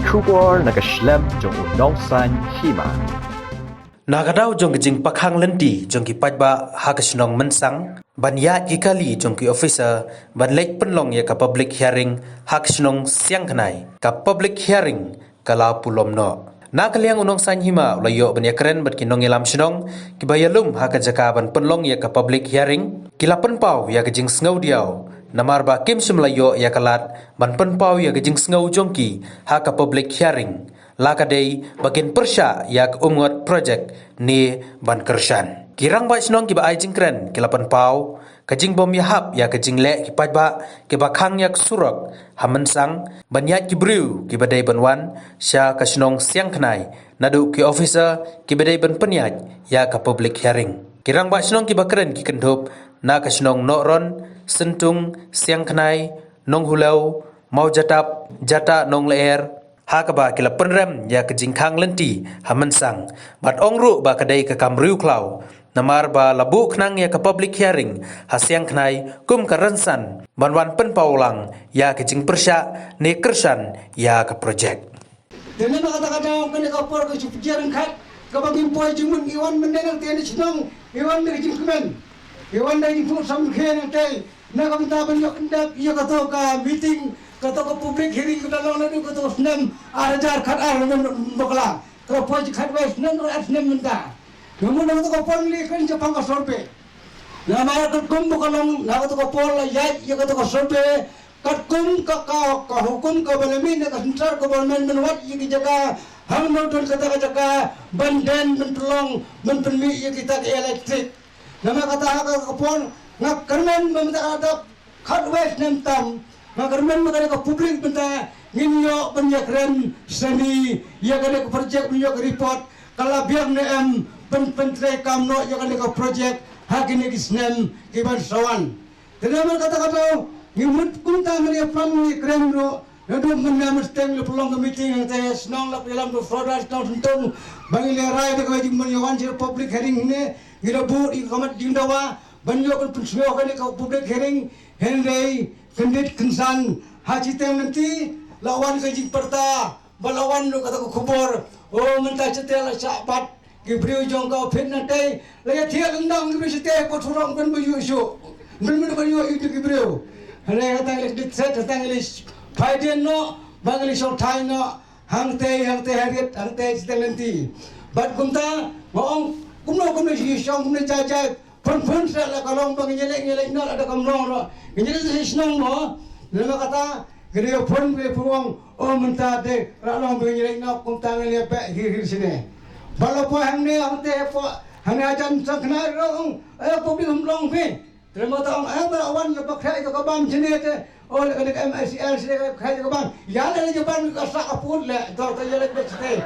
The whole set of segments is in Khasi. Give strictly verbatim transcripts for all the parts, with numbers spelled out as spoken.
Khubor na ka shlem jong u nongsan hima. Na ka daw jong ka jingpakhang lynti jong ki paidbah ha ka shnong Mynsang ban ïaid ki kali jong ki officer ban leit pynlong ïa ka public hearing ha ka shnong Siangknai, ka public hearing ka la pulom noh. Na ka liang u nongsan hima u la ïoh ban ïakren bad ki nongïalam shnong kiba ïalum ha ka jaka ban pynlong ïa ka public hearing, ki la pynpaw ïa ka jingsngew diaw namar ba kim shym la ïoh ïa ka lad ban pynpaw ïa ka jingsngew jong ki ha ka public hearing. La ka dei ba kin pyrshah ïa ka umngot projek ne ban kyrshan. Ki rangbah shnong kiba ai jingkren ki la pynpaw ka jingbym ïahap ïa ka jingleh ki paidbah kiba khang ïa ka surok ha Mynsang ban ïaid ki briew kiba dei ban wan sha ka shnong Siangknai, naduh ki officer kiba dei ban pynïaid ïa ka public hearing. Ki rangbah shnong kiba kren ki kynthup na ka shnong Nohron, Syntung, Siangknai, Nonghulew, Mawjatap, Jata, Nongleer, ha kaba ki la pynrem ïa ka jingkhang lynti ha Mynsang bad ong ruh ba ka dei ka kam riewkhlaw namar ba la buh khnang ïa ka public hearing ha Siangknai kum ka rynsan ban wan pynpaw lang ïa ka jingpyrshah ne kyrshan ïa ka projek. Te na kata ka daw kane ka por ka shu pyrjang khat kaba ngim poi jingmut, ngi wan mynne nangte na shnong, ngi wan da ka jingkmen, ngi wan da ka jingpynsamkhe nangte. Na ka bynta ban ïoh kyndep ïa kato ka meeting, kato ka public hearing kaba long naduh kato ka snem ar hajar khat ar, mynta bakla ka poi khatwei snem ar snem mynta. Nga mut na kato ka por ngi kren shaphang ka survey. Namar katkum ba ka long na kato ka por la ïaid ïa kato ka survey, katkum ka, ka, ka hukum kaba la mih na ka central government ban wad ïa ki jaka, hangno don kata ka jaka ban den, ban pynlong, ban pynmih ïa kita ki electric. Namar kata ha ka, ka por nga kyrmen ba mynta ka dap khatwei snem tam, nga kyrmen ba kane ka public mynta ngin ïoh ban ïakren sani ïa kane ka project, ban ïoh ka report ka la biang ne em, ban, ban pyntreikam noh ïa kane ka project ha kine ki snem ki ban sa wan. Te namar kata ka daw ngi mut kumta ngi ïa pran ngi kren ruh. Naduh mynne mynstep ngi la pynlong ka meeting hangta shnong, la pynlong ka Flora shnong Syntung ba ngi la rai da ka jingmut ïa wan sha public hearing ne ngi la buh ïa ka mat jingdawa ban ïoh ban pynsngew kane ka public hearing. Hynrei kyndit kynsan ha shiteng lynti la wan ka jingpyrta ba la wan ruh kata ka khubor, o mynta shiteng la shah bat ki briew jong ka Phit nangtei, la ïathiah lyndang ki briew shiteng, ba thurong ban ba ïoh shuh, ban ban ba ïoh ïa ki briew. Hynrei hangta ngi la kyndit set, hangta ngi la phai dien noh ba ngi la shong thaiñ noh hangtei, hangtei harit, hangtei shiteng lynti. Bad kumta nga ong kumno kumno shi shong kumno jai jai. Phun phun sa la ka long ba ngi ïaleh, ngi ïaleh noh, la da kam long noh. Ngi ïaleh sa shnong mo. Namar kata ngi ïa phun, ngi ïa phun ong, o mynta de la long ba ngi ïaleh noh, kumta ngi ïa beh hir hir shane. Ba la poi hangne hangte, poi hangne hajan sa khynnah ruh ong, eh, public hum long phi. Te ma ta ong, eh, ba la wan la ba khrai to ka bam shane te. O le ka M I C L shane ka khrai to ka bam. Ïa le le ka bam ka sa ka put le, to ka ïa le beh shane.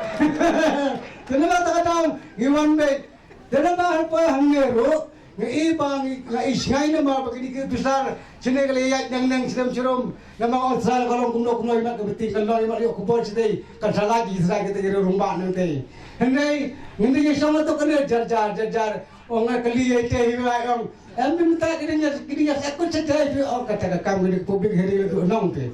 Te namar kata ka daw ngi wan beh. Te namar ha poi hangne ruh nga i ba ngi, nga i shngaiñ namar ba kine ki officer shane ki la ïaid neng neng shlem shrum. Namar officer ka long kumno kumno, i mat ka meeting ka long, i mat ïoh khubor shatei kan sa lait ïa ki officer kita ki rangbah nangtei. Hynrei ngin ïa shong la to kane jar jar jar jar. Ong nga kylli ïa te hi, ong em, mynta ki dang ïa, ki dang ïa sekut shatei phi, ong kata ka kam kane ka public hearing la duh nong te.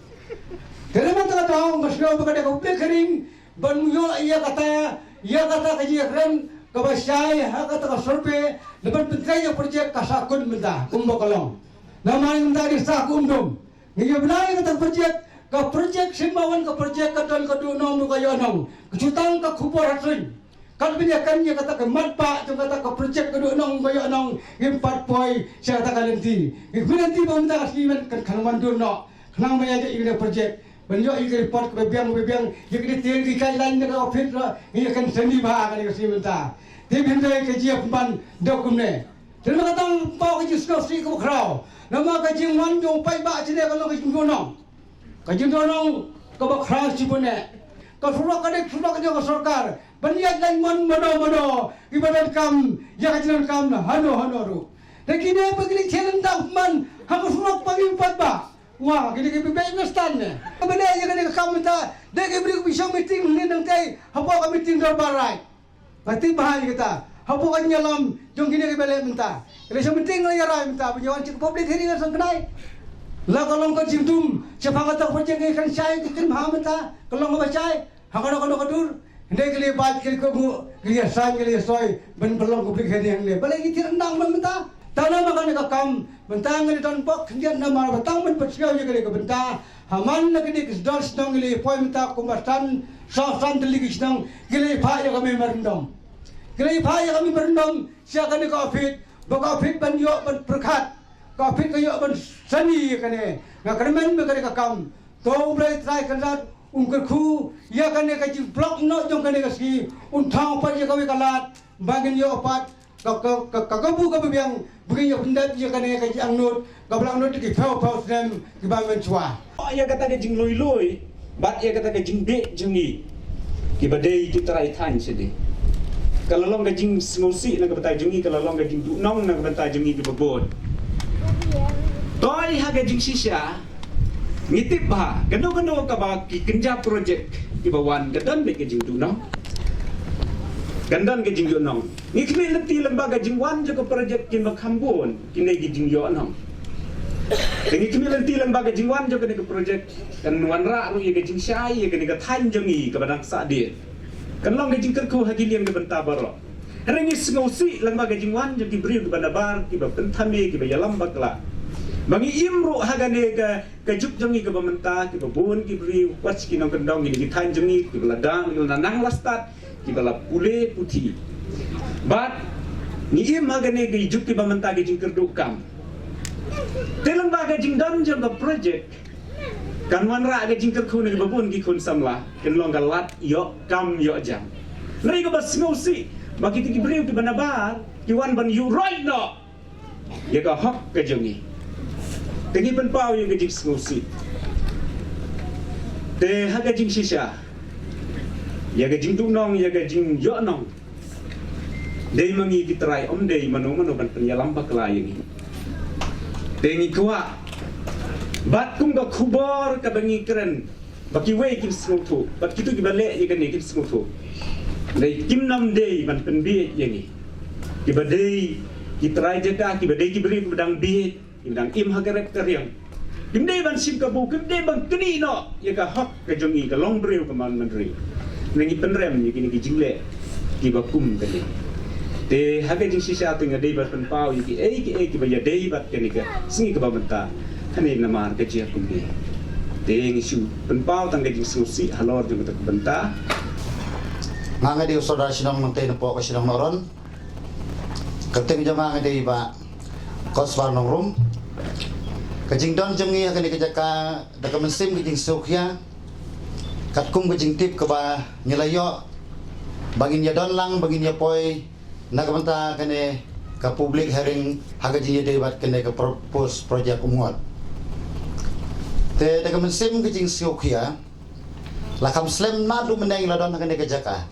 Te namar kata ka daw nga sngew ba kane ka public hearing ban ïoh ïa kata, ïa kata ka jingkren kaba shai ha kata ka survey, lada ban pyntrei ïa project ka sah kut mynta kumba ka long. Namar mynta dei sah kum dum. Ngi ïa bna ïa kata ka project, ka project shim ba wan ka project ka don ka duh nong, ka ïoh nong. Ka shu tang ka khubor ha suiñ. Kat ban ïa kan ïa kata ka mat ba jong kata ka project ka duh nong, ka ïoh nong, ngim pat poi sha kata ka lynti. Ngi khmih lynti ba mynta ka sngi ban kan, kan wan dur noh. Khnang ba ïa jia ïa kane ka project ban ïoh ïa ka report kaba biang, kaba biang, ïa ka detail, ki guideline na ka office ruh ngi ïa kan send bha ha kane ka sngi mynta. Te hynrei ka jia pynban da kumne. Te namar kata nga paw ka jingsngewsih kaba khraw. Namar ka jingwan jong u paidbah shane ka long ka jingduh nong. Ka jingduh nong kaba khraw shibun eh. Ka surok ka dei surok jong ka sorkar ban ïaid laiñ mon mano mano kiba donkam ïa ka jingdonkam hano hano ruh. Te kine ba ki la ïaid lyndang pynban ha ka surok ba ngi u paidbah. Wa, kine ki ba beh na stand ne. Ba dei ïa kane ka kam mynta, dei ki briew ki shong meeting ne nangtei, hapoh ka meeting dorbar raid. Nga tip bha ïa kata. Hapoh ka jingïalam jong kine ki ba leh mynta. Ki la shong meeting la ïa rai mynta, ba ïa wan sha ka public hearing ha Siangknai. La ka long ka jingdum shaphang kata ka project, ngi kan shai, ki kynmaw mynta ka long kaba shai. Ha kano kano ka dur, hynrei ki la bad ki la kohnguh, ki la ïasain, ki la ïasoi ban pynlong ka public hearing hangne. Balei ngi thied nang mynta? Tang namar kane ka kam mynta ngi la don bok khyndiat namar ba tang ban pynsngew ïa kane ka bynta. Ha man la kane ka sdang shnong ngi la ïa poi mynta kumba san, saw san tylli ki shnong ngi la ïa phah ïa ka memorandum. Ngi la ïa phah ïa ka memorandum sha kane ka office, ba ka office ban ïoh ban pyrkhat, ka office ka ïoh ban sani ïa kane. Nga kyrmen ba kane ka kam, to U Blei Trai Kynrad un kyrkhu ïa kane ka jingblock noh jong kane ka sngi, un thaw pat ïa kawei ka lad ba ngin ïoh pat ka ka ka ka kabu kaba biang ba ngin ïoh pyndep ïa kane ka jingangnud kaba la angnud ki phew phew snem kiba mynshuwa. Ïa kata ka jinglui lui bad ïa kata ka jingbit jong ngi kiba dei ki trai thaiñ sha dei, ka la long ka jingsngewsih na ka bynta jong ngi, ka la long ka jingduhnong na ka bynta jong ngi kiba bun. Toi ha ka jingshisha, ngi tip ba kano kano kaba ki kynja projek kiba wan ka don beit ka jingduhnong, kan don ka jingduhnong. Ngi khmih lynti lyngba ka jingwan jong ka projek kiba kham bun, kine ki jingïohnong. Te ngi khmih lynti lyngba ka jingwan jong kane ka projek, kan wanrah ruh ïa ka jingshai ïa kane ka thaiñ jong ngi kaba dang sahdien. Kan long ka jingkyrkhu ha ki liang ka bynta baroh. Hynrei ngi sngewsih lyngba ka jingwan jong ki briew kiba nabar, kiba pynthame, kiba ïalam bakla. Ba ngi im ruh ha kane ka ka juk jong ngi kaba mynta, kiba bun ki briew, wat ki nongkyndong, kine ki thaiñ jong ngi kiba la dang, kiba la nang la stad, kiba la pule puthi. Bad ngi im ha kane ka juk kiba mynta ka jingkyrduh kam. Te lyngba ka jingdon jong ka projek, kan wanrah ka jingkyrkhu na kiba bun ki khun samla, kan long ka lad ïoh kam ïoh jam. Hynrei kaba sngewsih ba kita ki briew kiba nabar ki wan ban ïuh roi noh ïa ka hok ka jong ngi. Te ngi pynpaw ïa ka jingsngewsih. Te ha ka jingshisha, ïa ka jingduhnong, ïa ka jingïohnong, dei ma ngi ki trai, ym dei mano mano ban pynïalam bakla ïa ngi. Te ngi kwah bad kum ka khubor kaba ngi kren, ba kiwei kin sngewthuh, bad kito kiba leh ïa kane kin sngewthuh. Dei kim nam dei ban pynbiej ïa ngi. Kiba dei ki trai jaka, kiba dei ki briew kiba dang biej, kiba dang im ha ka rep ka riang. Kim dei ban shim kabu, kim dei ban knieh noh ïa ka hok ka jong ngi, ka long briew ka man man ri. Ngi pynrem ïa kine ki jingleh kiba kum kane. Te ha ka jingshisha te nga dei ban pynpaw ïa kiei kiei kiba ïadei bad kane ka sngi kaba mynta. Kane namar ka jia kumne. Te ngi shu pynpaw tang ka jingsngewsih halor jong kata ka bynta. Nga nga dei u Sordar Shnong Nongtei napoh ka shnong Nohron. Ka kyrteng jong nga nga dei Bah Kosbar Nongrum. Ka jingdon jong ngi ha kane ka jaka da ka mynsiem ka jingsngewkhia, katkum ka jingtip kaba ngi la ïoh ba ngin ïadon lang, ba ngin ïapoi na ka bynta kane ka public hearing ha ka jingïadei bad kane ka proposed project Umngot. Te da ka mynsiem ka jingsngewkhia, la kham slem naduh mynne ngi la don ha kane ka jaka,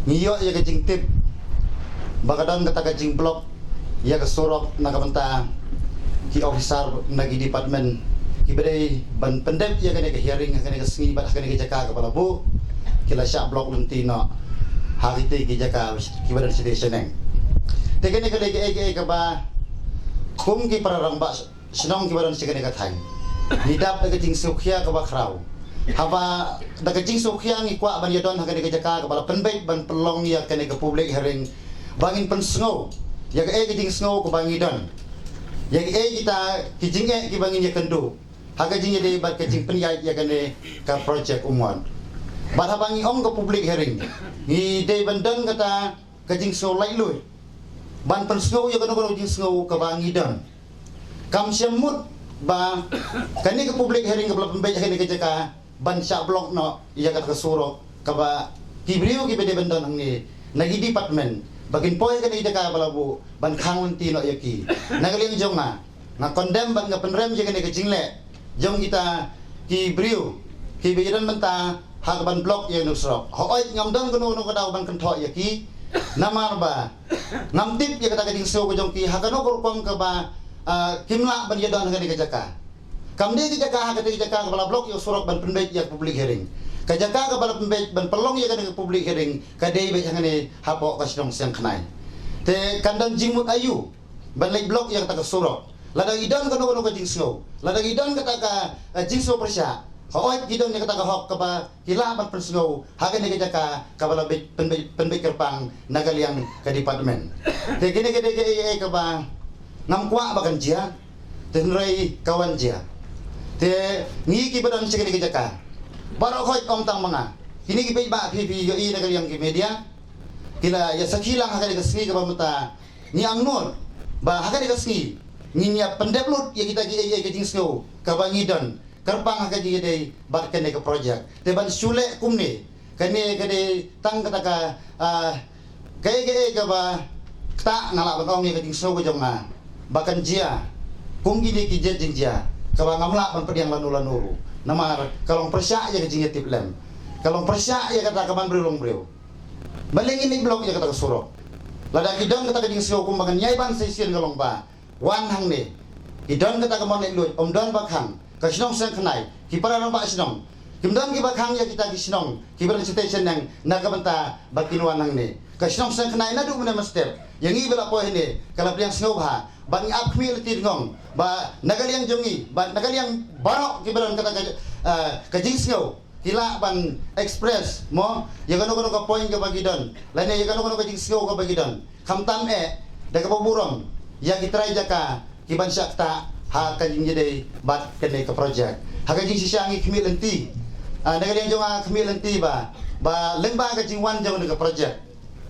ngi ïoh ïa ka jingtip ba ka don kata ka jingblock ïa ka surok na ka bynta ki officer na ki department kiba dei ban pyndep ïa kane ka hearing ha kane ka sngi bad ha kane ka jaka kaba la buh, ki la shah block lynti noh ha kitei ki jaka kiba don shatei shaneng. Te kane ka dei kaei kaei kaba kum ki para rangbah shnong kiba don sha kane ka thaiñ, ngi dap da ka jingsngewkhia kaba khraw. Haba da ka jingsngewkhia ngi kwah ban ïadon ha kane ka jaka kaba la pynbeit ban pynlong ïa kane ka public hearing, ba ngin pynsngew ïa kaei ka jingsngew kaba ngi don, ïa kaei kita ki jingeh kiba ngin ïakynduh ha ka jingïadei bad ka jingpynïaid ïa kane ka project Umngot. Bad haba ngi ong ka public hearing, ngi dei ban don kata ka jingsngew laitluid ban pynsngew ïa kano kano ka jingsngew kaba ngi don. Kam shym mut ba kane ka public hearing kaba la pynbeit ha kane ka jaka ban shah block noh ïa kata ka surok kaba ki briew kiba dei ban don hangne na ki department ba kin poi ha kane ka jaka ba la buh ban khang lynti noh ïa ki. Na ka liang jong nga, nga condemn bad nga pynrem ïa kane ka jingleh jong kita ki briew kiba ïadon bynta ha kaban block ïa kane ka surok. Hooid, ngam don kano kano ka daw ban kynthoh ïa ki namar ba ngam tip ïa kata ka jingsngew ka jong ki ha kano ka rukom kaba, ah, kim lah ban ïadon ha kane ka jaka. Kam dei ka jaka ha kata ka jaka kaba la block ïa ka surok ban pynbeit ïa ka public hearing. Ka jaka kaba la pynbeit ban pynlong ïa kane ka public hearing ka dei beit hangne hapoh ka shnong Siangkhnai. Te kan don jingmut aïu ban leit block ïa kata ka surok? Lada ngi don kano kano ka jingsngew, lada ngi don kata ka, eh, jingsngew pyrshah, Hooid, ki don ïa kata ka hok kaba ki lah ban pynsngew ha kane ka jaka kaba la bit, pynbit, pynbit kyrpang na ka liang ka department. Te kine ka dei kaei kaei kaba ngam kwah ba kan jia, te hynrei ka wan jia. Te ngi kiba don sha kane ka jaka, baroh khoit, ym tang ma nga, kine ki paidbah phi, phi ïohi na ka liang ki media, ki la ïa sakhi lang ha kane ka sngi kaba mynta. Ngi angnud ba ha kane ka sngi ngin ïa pyndep lut ïa kita kiei kiei ka jingsngew kaba ngi don kyrpang ha ka jingïadei bad kane ka projek. Te ban shu leh kumne, kane ka dei tang kata ka, ah, kaei kaei kaba ktah, nga lah ban ong ïa ka jingsngew ka jong nga ba kan jia kum kine ki jait jingjia kaba ngam lah ban pdiang lano lano ruh. Namar ka long pyrshah ïa ka jingïatiplem, ka long pyrshah ïa kata ka man briew long briew. Balei ngin leit block ïa kata ka surok? Lada ki don kata ka jingsngew kumba ngan ïai ban sa shisien, ka long ba wan hangne. Ki don kata ka mon leit luid, ym don ba khang. Ka shnong Sengkhnai, ki para rangbah shnong, kim don kiba khang ïa kita ki shnong kiba don shatei shaneng na ka bynta ba kin wan hangne. Ka shnong Sengkhnai naduh mynne mynstep, ïa ngi ba la poi hangne, ka la pdiang sngewbha ba ngi ap khmih lynti tngong ba na ka liang jong ngi, ba na ka liang baroh kiba don kata ka, eh, ka jingsngew, ki lah ban express mo ïa kano kano ka point kaba ki don, lane ïa kano kano ka jingsngew kaba ki don. Khamtam eh da kaba burom ïa ki trai jaka ki ban shah ktah ha ka jingïadei bad kane ka projek. Ha ka jingshisha ngi khmih lynti, ah, na ka liang jong nga khmih lynti ba, ba lyngba ka jingwan jong kane ka projek,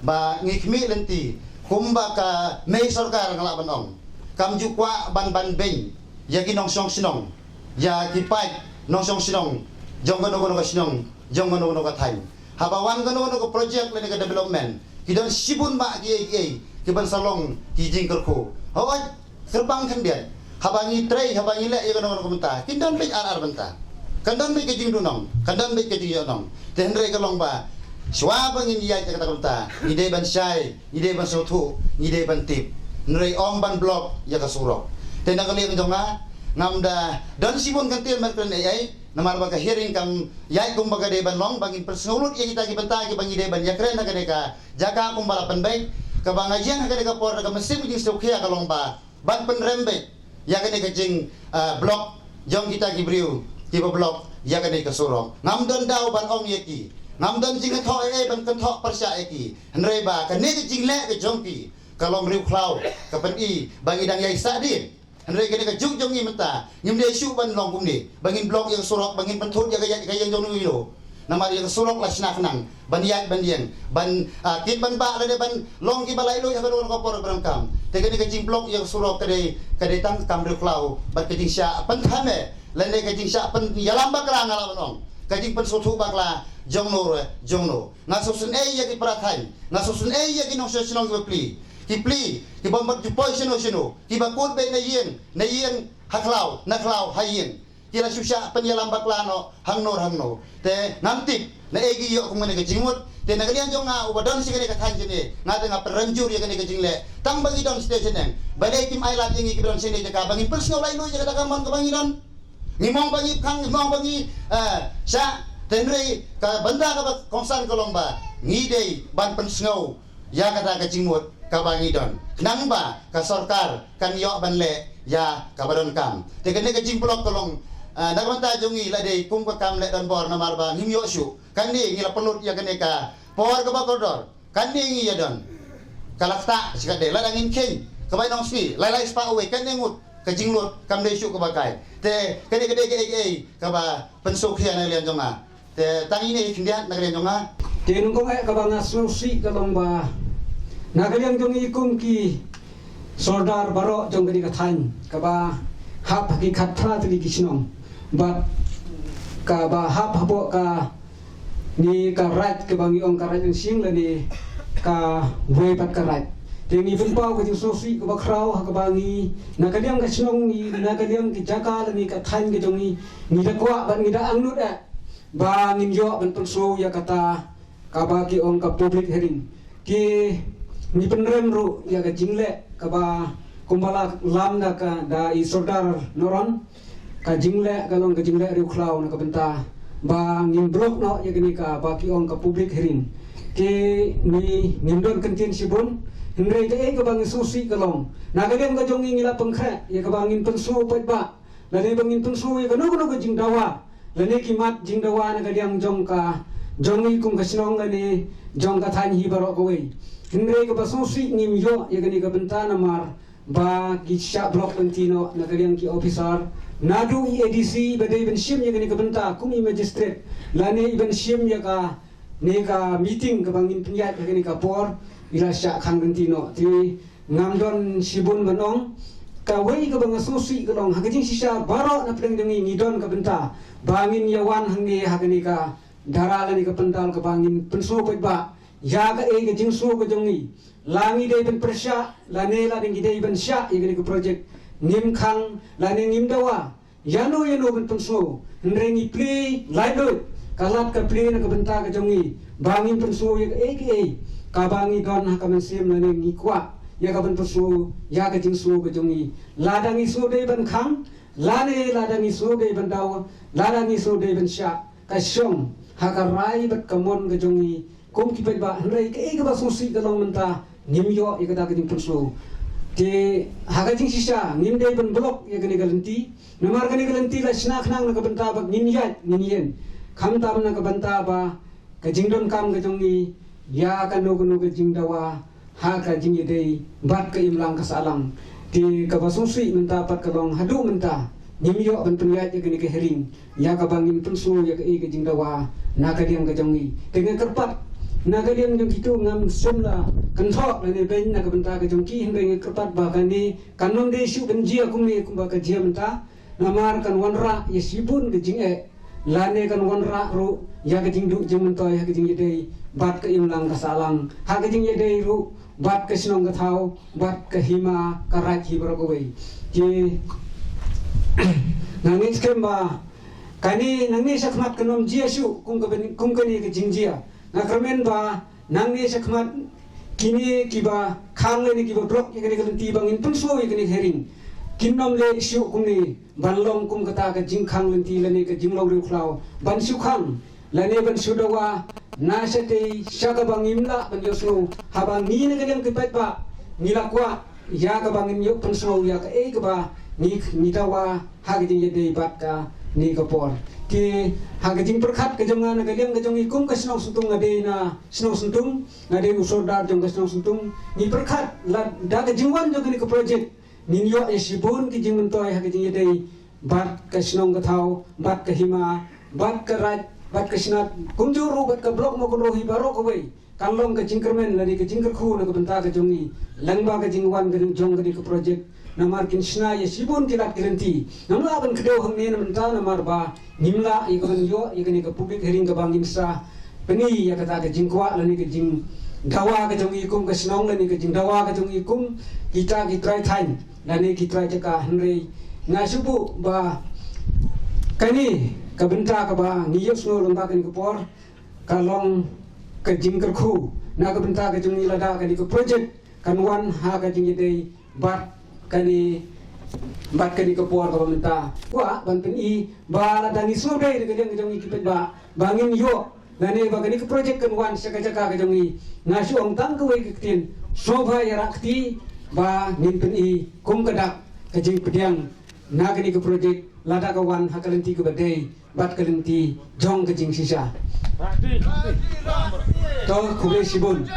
ba ngi khmih lynti kumba ka mei sorkar, nga lah ban ong, kam ju kwah ban, ban beiñ ïa ki nongshong shnong, ïa ki paid nongshong shnong jong kano kano ka shnong, jong kano kano ka thaiñ. Haba wan kano kano ka projek lane ka development, ki don shibun bah kiei kiei ki ban sa long ki jingkyrkhu. Hooid, kyrpang khyndiat, haba ngi trei, haba ngi leh ïa kano kano ka bynta, kin don beit ar ar bynta. Kan don beit ka jingduhnong, kan don beit ka jingïohnong. Te hynrei ka long ba shuwa ba ngin ïaid ïa kata ka bynta, ngi dei ban shai, ngi dei ban sngewthuh, ngi dei ban tip. Hynrei ym ban block ïa ka surok. Te na ka liang jong nga, ngam da don shibun kyntien ban kren ei ei, namar ba ka hearing kam ïaid kumba ka dei ban long, ba ngin pynsngewlut ïa kita ki bynta kiba ngi dei ban ïakren ha kane ka jaka kumba la pynbeit. Kaba nga ïeng ha kane ka por da ka mynsiem ka jingsngewkhia ka long ba ban pynrem beit ïa kane ka jing, ah, block jong kita ki briew kiba block ïa kane ka surok. Ngam don daw ban ong ïa ki, ngam don jingïathoh ei ei ban kynthoh pyrshah ïa ki. Hynrei ba kane ka jingleh ka jong ki ka long riewkhlaw, ka pyni ba ngi dang ïai sahdien. Hynrei kane ka juk jong ngi mynta ngim dei shuh ban long kumne, ba ngin block ïa ka surok, ba ngin pynthut ïa ka ïa-, ka ïing jong no ïa no. Namar ïa ka surok la shna khnang ban ïaid ban ïeng, ban, ah, kit ban bah lane ban long kiba laitluid ha kano kano ka por ba donkam. Te kane ka jingblock ïa ka surok ka dei, ka dei tang ka kam riewkhlaw bad ka jingshah pynkhame lane ka jingshah pynïalam bakla, nga lah ban ong, ka jingpynsngewthuh bakla jong no re jong no. Nga sngewsynei ïa ki para thaiñ, nga sngewsynei ïa ki nongshong shnong kiba plie, ki plie, ki bym pat ju poi shano shano, kiba kut beit na ïing na ïing, ha khlaw na khlaw ha ïing. Ki la shu shah pynïalam bakla noh hangno hangno. Te ngam tip naei ki ïoh kum kane ka jingmut. Te na ka liang jong nga uba don sha kane ka thaiñ shane, nga te nga pynrem jur ïa kane ka jingleh. Tang ba ngi don shatei shaneng, balei kim ailad ïa ngi kiba don shane jaka ba ngin pynsngew laitluid ïa kata ka mon kaba ngi don? Ngi mong ba ngi khang, ngi mong ba ngi, eh, shah. Te hynrei ka bynta kaba kongsan ka long ba ngi dei ban pynsngew ïa kata ka jingmut kaba ngi don, khnang ba ka sorkar kan ïoh ban leh ïa kaba donkam. Te kane ka jingblock ka long, ah, na ka bynta jong ngi la dei kum ka kam leh donbor, namar ba ngim ïoh shuh. Kane ngi la pynlut ïa kane ka por kaba kordor, kane ngi ïa don. Ka la ktah shi katdei, lada ngin kheiñ ka bai nongsngi lai lai spah uwei, kane ngut ka jinglut kam dei shuh kaba kai. Te kane ka dei kaei kaei kaba pynsngewkhia na ka liang jong nga. Te tang ine i khyndiat na ka liang jong nga. Te nyngkong eh kaba nga sngewsih ka long ba na ka liang jong i kum ki sordar baroh jong kane ka thaiñ kaba hap ha ki khatphra tylli ki shnong bad kaba hap hapoh kane ka raid kaba ngi ong ka raid Rynsieng lane kawei pat ka raid. Te ngi pynpaw ka jingsngewsih kaba khraw ha kaba ngi na ka liang ka shnong ngi, na ka liang ka jaka lane ka thaiñ ka jong ngi, ngi da kwah bad ngi da angnud eh ba ngin ïoh ban pynsngew ïa kata kaba ki ong ka public hearing. Ki, ngi pynrem ruh ïa ka jingleh kaba kumba la lam da ka, da i sordar Noron, ka jingleh ka long ka jingleh riewkhlaw na ka bynta ba ngin block noh ïa kane kaba ki ong ka public hearing. Ki, ngi, ngim don kyntien shibun, hynrei kaei kaba ngi sngewsih ka long na ka liang ka jong ngi ngi la pynkhreh ïa kaba ngin pynsngew paidbah lane ba ngin pynsngew ïa kano kano ka jingdawa lane ki mat jingdawa na ka liang jong ka, jong ngi kum ka shnong lane jong ka thaiñ hi baroh kawei. Hynrei kaba sngewsih ngim ïoh ïa kane ka bynta namar ba ki shah block lynti noh na ka liang ki officer. Naduh i A D C ba dei ban shim ïa kane ka bynta kum i magistrate lane i ban shim ïa kane ka meeting kaba ngin pynïaid ha kane ka por, i la shah khang lynti noh. Te ngam don shibun ban ong. Kawei kaba nga sngewsih ka long ha ka jingshisha baroh na pdeng jong ngi ngi don ka bynta ba ngin ïa wan hangne ha kane ka dara lane ka pandal kaba ngin pynsngew paidbah ïa kaei ka jingsngew ka jong ngi. La ngi dei ban pyrshah lane la ngi dei ban shah ïa kane ka project, ngim khang lane ngim dawa ïano ïano ban pynsngew. Hynrei ngi plie laitluid, ka lad ka plie na ka bynta ka jong ngi ba ngin pynsngew ïa kaei kaei kaba ngi don ha ka mynsiem lane ngi kwah ïa ka ban pynsngew ïa ka jingsngew ka jong ngi. Lada ngi sngew dei ban khang lane lada ngi sngew dei ban daw, lada ngi sngew dei ban shah, ka shong ha ka rai bad ka mon ka jong ngi kum ki paidbah. Hynrei kaei kaba sngewsih ka long mynta ngim ïoh ïa kata ka jingpynsngew. Te ha ka jingshisha ngim dei ban block ïa kane ka lynti. Namar kane ka lynti la shna khnang na ka bynta ba ngin ïaid ngin ïeng, khamtam na ka bynta ba ka jingdonkam ka jong ngi ïa kano kano ka jingdawa ha ka jingïadei bad ka imlang ka sahlang. Te kaba sngewsih mynta pat ka long haduh mynta ngim ïoh ban pynïaid ïa kane ka hearing ïa kaba ngin pynsngew ïa kaei ka jingdawa na ka liang ka jong ngi. Te nga kyrpad na ka liang jong kito, ngam shym la kynthoh lane beiñ na ka bynta ka jong ki, hynrei nga kyrpad ba kane kan ym dei shuh ban jia kumne kumba ka jia mynta. Namar kan wanrah ïa shibun ka jingeh lane kan wanrah ruh ïa ka jingduh jingmyntoi ha ka jingïadei bad ka imlang ka sahlang, ha ka jingïadei ruh bad ka shnong ka thaw bad ka hima ka raid hi baroh kawei. Te nga ngeit skhem ba kane nangne shakhmat kan ym jia shuh kum ka, kum kane ka jingjia. Nga kyrmen ba nangne shakhmat kine kiba khang lane kiba block ïa kane ka lynti ba ngin pynsngew ïa kane ka hearing, kin ym leh shuh kumne ban long kum kata ka jingkhang lynti lane ka jinglong riewkhlaw ban shu khang lane ban shu dawa na shatei sha kaba ngim lah ban ïohsngew. Haba ngi na ka liang ki paidbah ngi la kwah ïa kaba ngin ïoh pynsngew ïa kaei kaba ngi, ngi dawa ha ka jingïadei bad kane ka por. Te ha ka jingpyrkhat ka jong nga na ka liang ka jong ngi kum ka shnong Syntung, nga dei na shnong Syntung, nga dei u sordar jong ka shnong Syntung, ngi pyrkhat lada ka jingwan jong kane ka project ngin ïoh ïa shibun ki jingmyntoi ha ka jingïadei bad ka shnong ka thaw bad ka hima bad ka raid bad ka shnat, kumjuh ruh bad ka block Mawkynrew hi baroh kawei. Kan long ka jingkyrmen lane ka jingkyrkhu na ka bynta ka jong ngi lyngba ka jingwan ka jong kane ka project. Namar kin shna ïa shibun ki lad ki lynti. Ngam lah ban kdew hangne na mynta namar ba ngim lah ïa ka ban ïoh ïa kane ka public hearing kaba ngin sa pyni ïa kata ka jingkwah lane ka jingdawa ka jong ngi kum ka shnong lane ka jingdawa ka jong ngi kum kita ki trai thaiñ lane ki trai jaka. Hynrei nga shu buh ba kane ka bynta kaba ngi ïohsngew lyngba kane ka por ka long ka jingkyrkhu na ka bynta ka jong ngi lada kane ka project kan wan ha ka jingïadei bad kane, bad kane ka por kaba mynta. Kwah ban pyni ba lada ngi sngewdei na ka liang ka jong ngi ki paidbah ba ngin ïoh lane ba kane ka project kan wan sha ka jaka ka jong ngi, nga shu ong tang kawei ka ktien, sngewbha ïarap kti ba ngin pyni kum ka dak ka jingpdiang na kane ka project lada ka wan ha ka lynti kaba dei bad ka lynti jong ka jingshisha. To khublei shibun.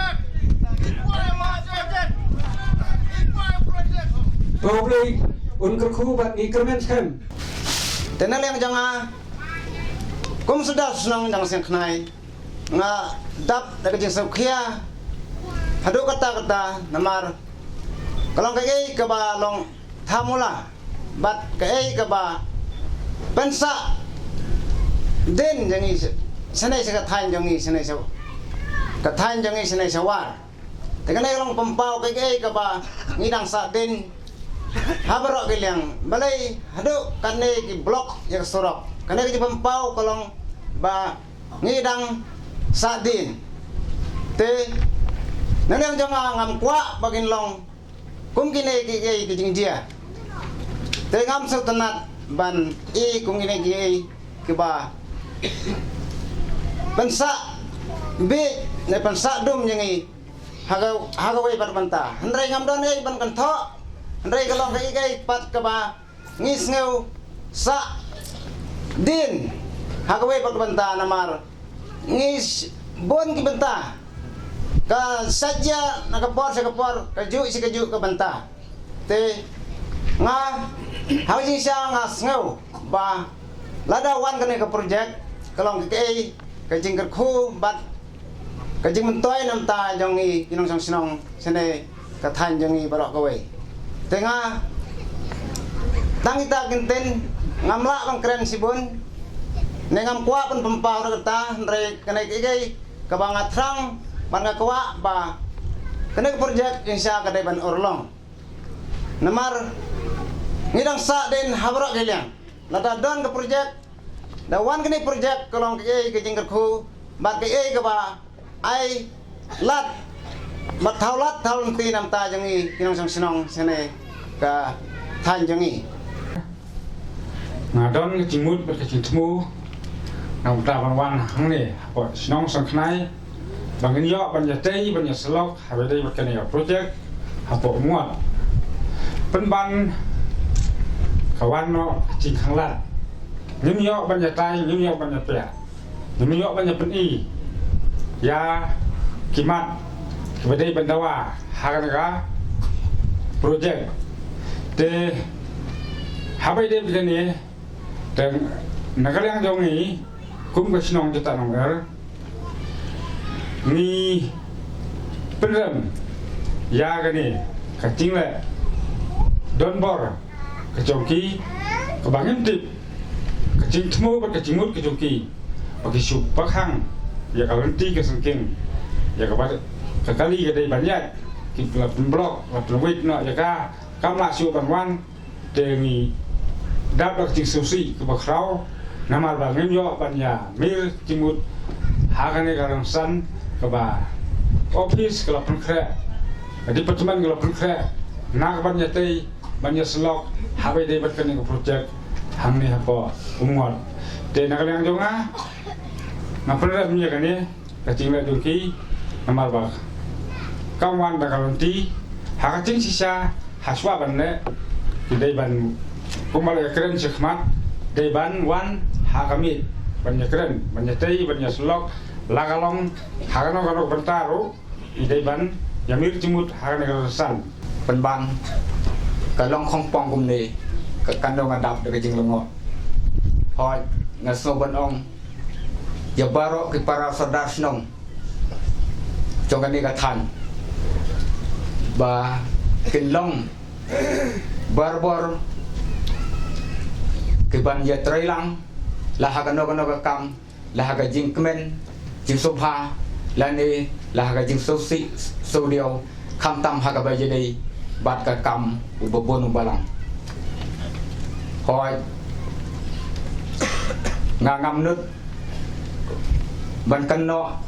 To U Blei un kyrkhu bad ngi kyrmen skhem. Te na liang jong nga kum sordar shnong jong Siangkhnai, nga dap da ka jingsngewkhia haduh katta katta namar ka long kaei kaba long thamula bad kaei kaba pynsah dien jong ngi shane sha ka thaiñ jong ngi shane sha ka thaiñ jong ngi shane sha War. Te kane ka long pynpaw kaei kaba ngi dang sah dien ha baroh ki liang, balei haduh katne ki block ïa ka surok. Kane ka jingpynpaw ka long ba ngi dang sah dien. Te na liang jong nga ngam kwah ba kin long kum kine kiei ki jingjia. Te ngam sngewtynnat ban i kum kine kiei kiba pynsah bieit ne pynsah dum ïa ngi ha ka, ha kawei pat bynta. Hynrei ngam don ei ban kynthoh, hynrei ka long kaei kaei pat kaba ngi sngew sah dien Ha kawei pat ka bynta namar ngi bun ki bynta ka sait jia na ka por sha ka por, ka juk sha ka juk ka bynta. Te nga ha ka jingshisha nga sngew ba lada wan kane ka project ka long kaei ka jingkyrkhu bad ka jingmyntoi namar jong ngi ki nongshong shnong shane ka thaiñ jong ngi baroh kawei. Te nga tang ita ki ktien ngam lah ban kren shibun ne ngam kwah ban pynpaw ruh kata, hynrei kane kaei kaba nga thrang bad nga kwah ba kane ka project jingshisha ka dei ban urlong. Namar ngi dang sah dien ha baroh ki liang. Lada don ka project, da wan kane project ka long kaei ka jingkyrkhu bad kaei kaba ai lad bad thaw lad thaw lynti namar jong ngi ki nongshong shnong shane ka thaiñ jong ngi. Nga don ka jingmut bad ka jingthmu namar ban wan hangne hapoh shnong Songkhnai ba ngin ïoh ban ïatei ban ïasyllok haba dei bad kane ka project hapoh Umngot. Pynban ka wan noh ka jingkhanglad, ngim ïoh ban ïatai, ngim ïoh ban ïapiah, ngim ïoh ban ïapyni ïa ki mat kiba dei ban dawa ha kane ka project. Te haba dei bad kane te na ka liang jong ngi kum ka shnong Jatah Nongkhnai ngi pynrem ïa kane ka jingleh donbor ka jong ki kaba ngim tip ka jingthmu bad ka jingmut ka jong ki ba ki shu pakhang ïa ka lynti ka syngkien ïa kaba ka kali ka dei ban ïaid, ki la pynblok la pynwit noh ïa ka kam lah shuh ban wan. Te ngi dap da ka jingsngewsih kaba khraw namar ba ngim ïoh ban ïamir jingmut ha kane ka rynsan kaba ophis ka la pynkhreh, ka department ka la pynkhreh na ka ban ïatei ban ïasyllok haba dei bad kane ka project hangne hapoh Umngot. Te na ka liang jong nga nga pynrem ïa kane ka jingleh jong ki namar ba kam wan da ka lynti ha ka jingshisha. Hashwa ban leh ki dei ban kumba la kren shakhmat, dei ban wan ha ka miet ban ïakren ban ïatei ban ïasyllok la ka long ha kano kano ka bynta ruh, i dei ban ïamir jingmut ha kane ka rynsan. Pynban ka long khongpong kumne ka kano nga dap da ka jinglyngngoh. Hooid, nga sngew ban ong ïa baroh ki para sordar shnong jong kane ka thaiñ ba kin long barabor ki ban ïatreilang la ha kano kano ka kam, la ha ka jingkmen jingsngewbha lane la ha ka jingsngewsih sngewdiaw, khamtam ha kaba ïadei bad ka kam uba bun u balang. Hooid, nga ngam nud ban kynnoh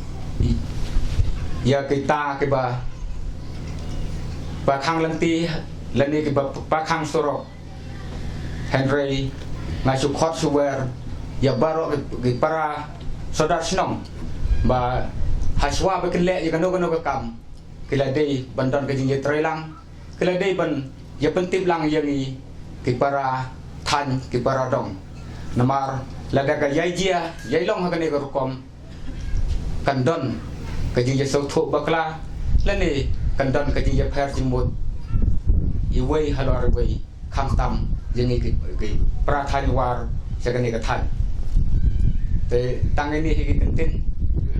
ïa kita kiba pakhang lynti lane kiba pakhang surok. Hynrei nga shu khot shu wer ïa baroh ki, ki para sordar shnong ba hashwa ba kin leh ïa kano kano ka kam ki la dei ban don ka jingïatreilang, ki la dei ban ïapyntip lang ïa ngi ki para thaiñ ki para dong. Namar lada ka ïai jia ïai long ha kane ka rukom kan don ka jingïasngewthuh bakla lane kan don ka jingïapher jingmut iwei halor iwei, khamtam ïa ngi ki, ki para thaiñ war sha kane ka thaiñ. Te tang ine hi ki ktien,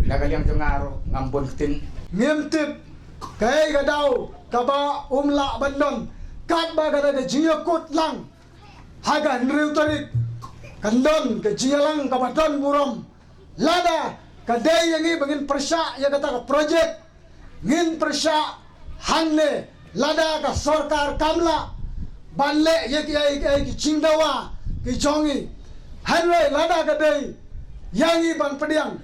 na ka liang jong nga ruh ngam bun ktien. Ngim tip kaei ka daw kaba um lah ban don katba ka da ka jingïakut lang ha ka hynriew tarik. Kan don ka jingïalang kaba don burom. Lada ka dei ïa ngi ba ngin pyrshah ïa kata ka project, ngin pyrshah hangne. Lada ka sorkar kam lah ban leh ïa ki, ïa ki, ïa ki jingdawa ki jong ngi, hynrei lada ka dei ïa ngi ban pdiang,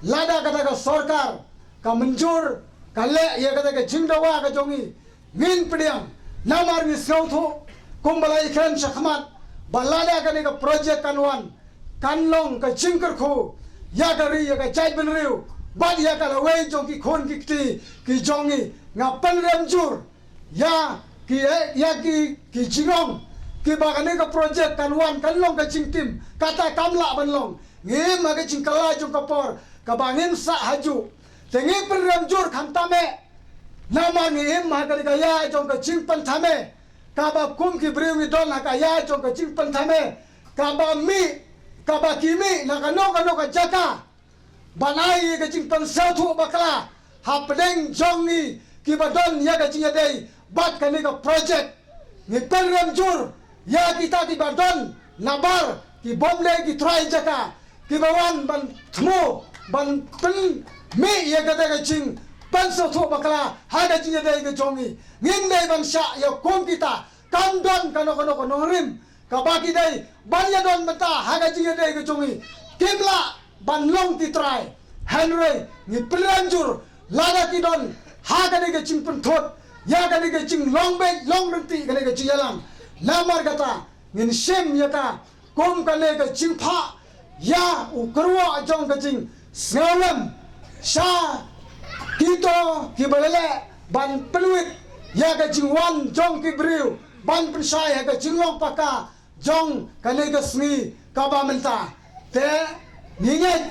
lada kata ka sorkar ka mynjur, ka leh ïa kata ka jingdawa ka jong ngi, ngin pdiang. Namar ngi sngewthuh kumba la ïakren shakhmat ba lada kane ka project kan wan, kan long ka jingkyrkhu ïa ka ri, ïa ka jaitbynriew bad ïa ka lawei jong ki khun ki kti ki jong ngi. Nga pynrem jur ïa ki, ïa ki, ki jingong kiba kane ka project kan wan kan long ka jingtim, kata kam lah ban long. Ngi im ha ka jingkylla jong ka por kaba ngin sah hajuh. Te ngi pynrem jur khamtam eh. Namar ngi im ha ka dei ka ïa jong ka jingpynthame. Kaba kum ki briew ngi don ha ka ïa jong ka jingpynthame. Kaba mih, kaba ki mih na kano kano ka jaka. Ban ai ïa ka jingpynsngewthuh bakla hapdeng jong ngi kiba don ïa ka jingïadei bad kane ka project. Ngi pynrem jur ïa kita kiba don nabar ki bym dei ki trai jaka kiba wan ban thmu ban pynmih ïa kata ka jingpynsngewthuh bakla ha ka jingïadei ka jong ngi. Ngim dei ban shah ïa kum kita, kam don kano kano ka nongrim kaba ki dei ban ïadon bynta ha ka jingïadei ka jong ngi. Kim lah ban long ki trai. Hynrei ngi pynrem jur lada ki don ha kane ka jingpynthut ïa kane ka jinglong beit long ryntih kane ka jingïalang. Namar kata ngin shim ïa ka kum kane ka jingphah ïa u kyrwoh jong ka jingsngewlem sha kito kiba leh ban pynwit ïa ka jingwan jong ki briew ban pynshai ha ka jinglong paka jong kane ka sngi kaba mynta. Te ngi ngeit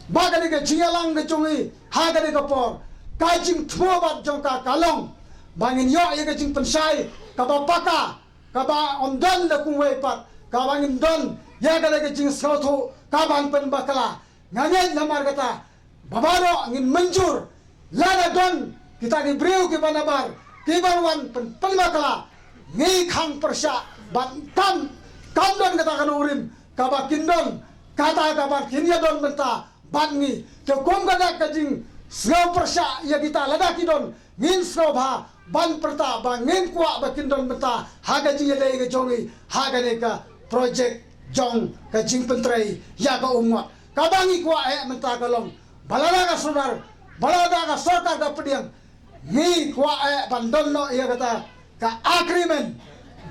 ba kane ka jingïalang ka jong ngi ha kane ka por, ka jingthmu bad jong ka ka long ba ngin ïoh ïa ka jingpynshai kaba paka, kaba ym don da kumwei pat, kaba ngin don ïa kane ka jingsngewthuh kaban pynbakla. Nga ngeit namar kata ba baroh ngin mynjur, lada don kita ki briew kiba nabar kiban wan pyn, pynbakla, ngi khang pyrshah ban kam, kam don kata ka nongrim kaba kin don, kata kaba kin ïadon bynta bad ngi. Te kum kata ka jingsngew pyrshah ïa kita lada ki don, ngin sngewbha ban pyrta ba ngin kwah ba kin don bynta ha ka jingïadei ka jong ngi ha kane ka project jong ka jingpyntrei ïa ka umngot. Kaba ngi kwah eh mynta ka long ba lada ka sorkar, ba lada ka sorkar ka pdiang, ngi kwah eh ban don noh ïa kata ka agreement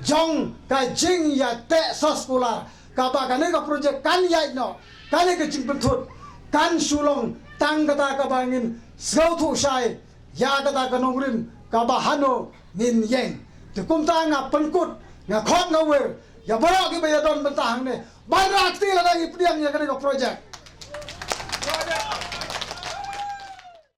jong ka jingïateh soskular kaba kane ka project kan ïaid noh, kane ka jingpynthut kan shu long tang kata kaba ngin sngewthuh shai ïa kata ka nongrim kaba hano ngin ïeng. Te kumta nga pynkut, nga khot, nga wer ïa baroh kiba ïadon bynta hangne ban rah kti lada ngi pdiang ïa kane ka project.